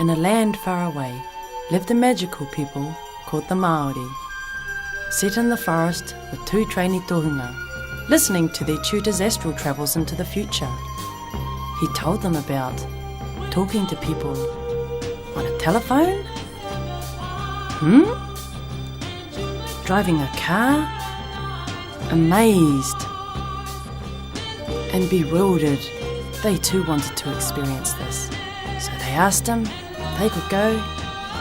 In a land far away lived a magical people called the Māori. Set in the forest were two trainee tohunga, listening to their tutor's astral travels into the future. He told them about talking to people on a telephone? Hmm? Driving a car? Amazed and bewildered, they too wanted to experience this. So they asked him if they could go.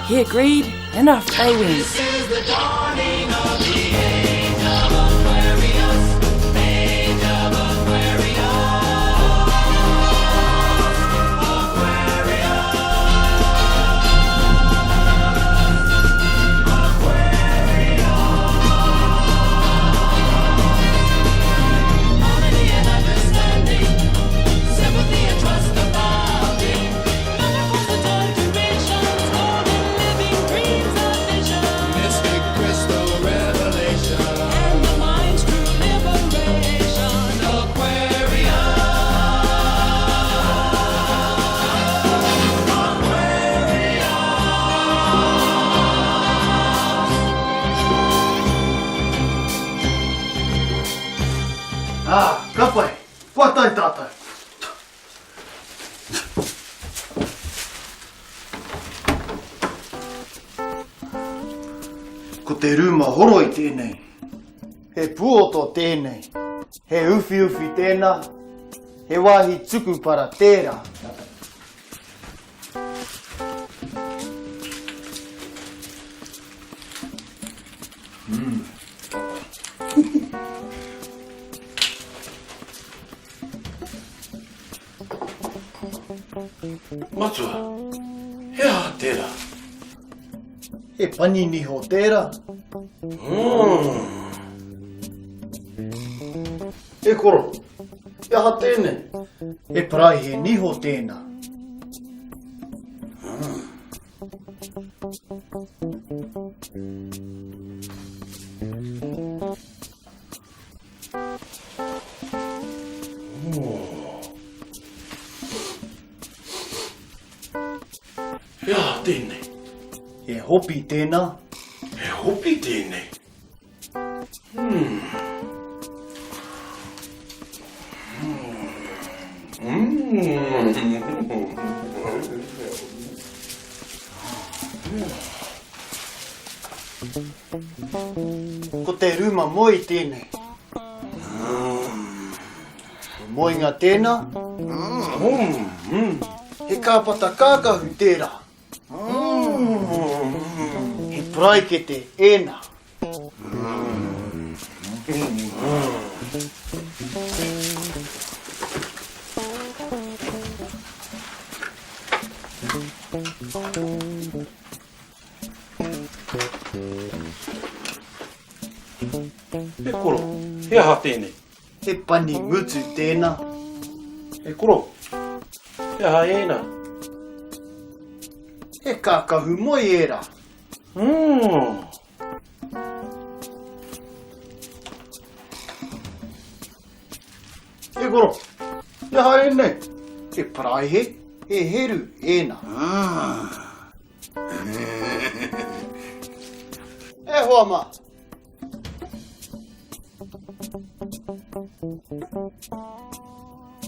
He agreed, and off they went. Ā, ka pai, kua tae tātou. Ko te rūma horoi tēnei. He puoto tēnei. He uwhiuwhi tēnā. He wāhi tuku para tērā. Mm. Matua, he aha tērā? He pani niho tērā. Mm. E koro, he aha tēnei? He paraihe niho tēnā. He aha tēnei? He hopi tēnā. He hopi tēnei? Hmm. Ko te rūma moe tēnei. He moenga tēnā. He kāpata kākahu tērā. He paraikete ēnā. E koro, he aha tēnei? He pani ngutu tēnā. E koro, he aha ēnā? He kākahu moe ērā. Mm. E koro, he aha ēnei? He paraihe, he heru ēnā. E hoa mā!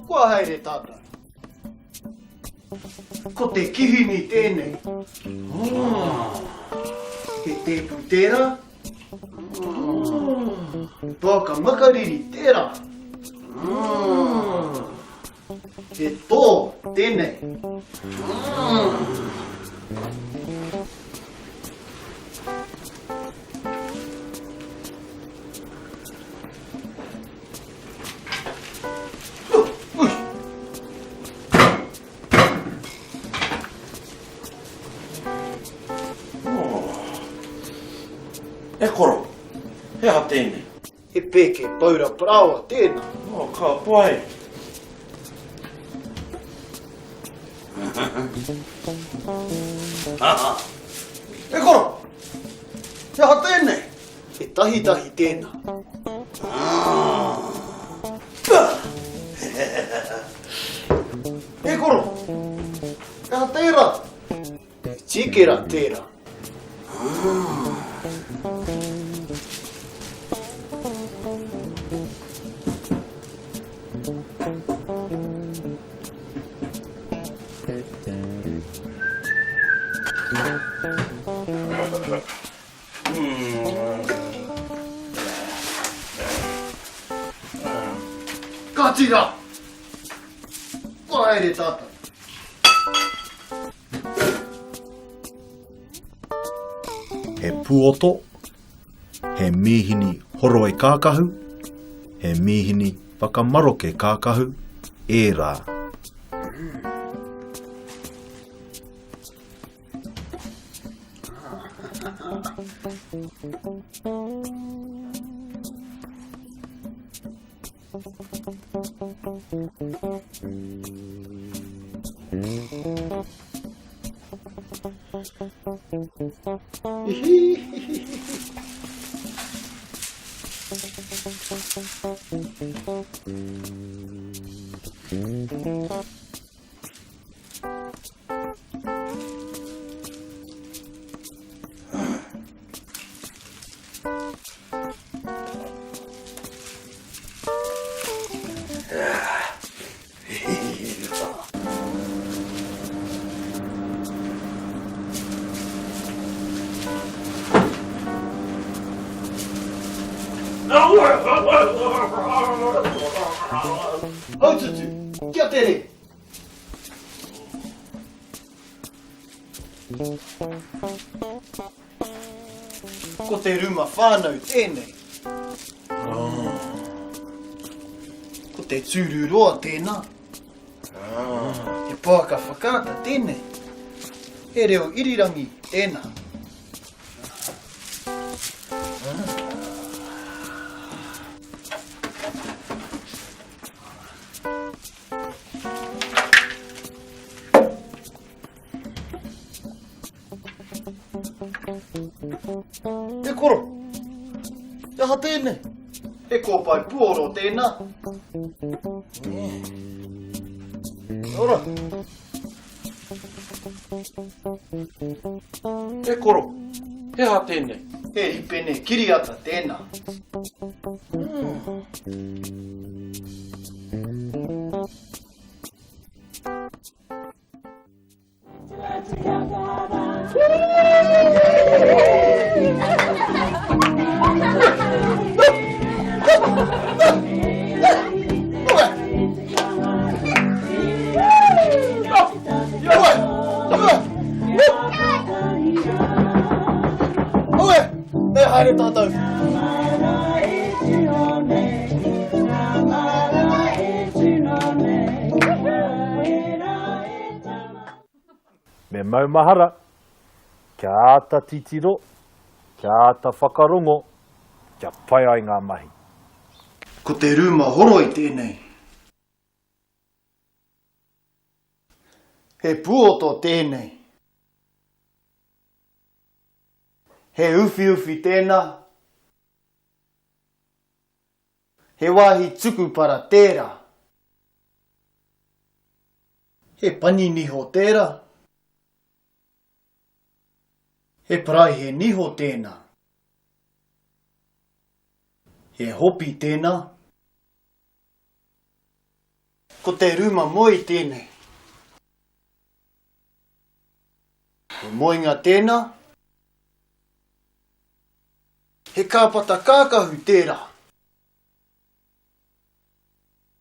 Kua haere tātou. Ko te kihini tēnei. He tēpu tērā. He pāka makariri tērā. He tō tēnei. E koro, he aha tēnei? He pēke paura parāoa tēnā. Oh, ka pai. E koro, he aha tēnei? He tahitahi tēnā. E koro, he aha tērā? tīkera tērā. Kāti rā! Kua haere tātou. He puoto, he mīhini horoi kākahu, he mīhini whakamaroke kākahu, ērā. Haututu, kia tere! Ko te ruma whānau tēnei. Ko te tūru roa tēnā. He poaka whakaata tēnei. He reo irirangi tēnā. E koro, he aha tēnei? He kōpae puoro tēnā. Kia ora. E koro, he aha tēnei? He ripene kiriata tēnā. Me haere tātou. Me maumahara, kia āta titiro, kia āta whakarongo, kia pai ai ngā mahi. Ko te rūma horoi tēnei. He puoto tēnei. He uwhiuwhi tēnā. He wāhi tuku para tērā. He pani niho tērā. He paraihe niho tēnā. He hopi tēnā. Ko te rūma moe tēnei. He moenga tēnā. He kāpata kākahu tērā.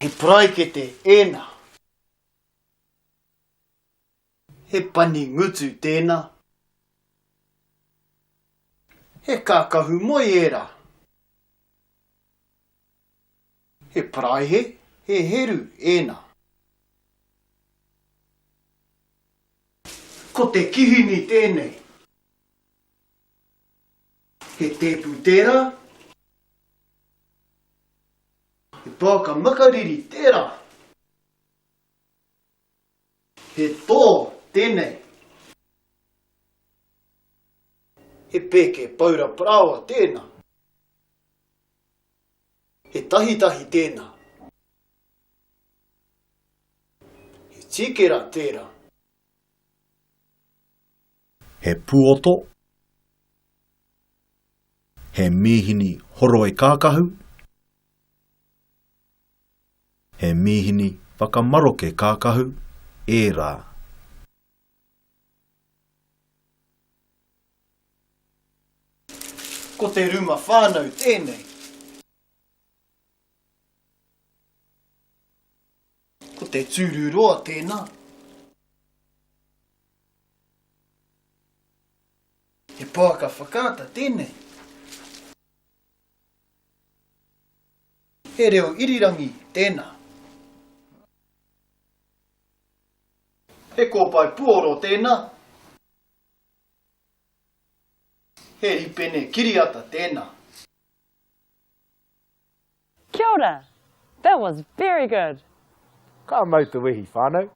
He paraikete ēnā. He pani ngutu tēnā. He kākahu moe ērā. He paraihe, he heru ēnā. Ko te kihini tēnei. He tēpu tērā. He pāka makariri tērā. He tō tēnei. He pēke paura parāoa tēnā. He tahitahi tēnā. He tīkera tērā. He puoto, he mīhini horoi kākahu, he mīhini whakamaroke kākahu ērā. Ko te ruma whānau tēnei. Ko te tūru roa tēnā. He poaka whakaata tēnei. He reo irirangi tēnā. He kōpae puoro tēnā. He ripene kiriata tēnā. Kia ora! That was very good! Ka mau te wehi, whānau.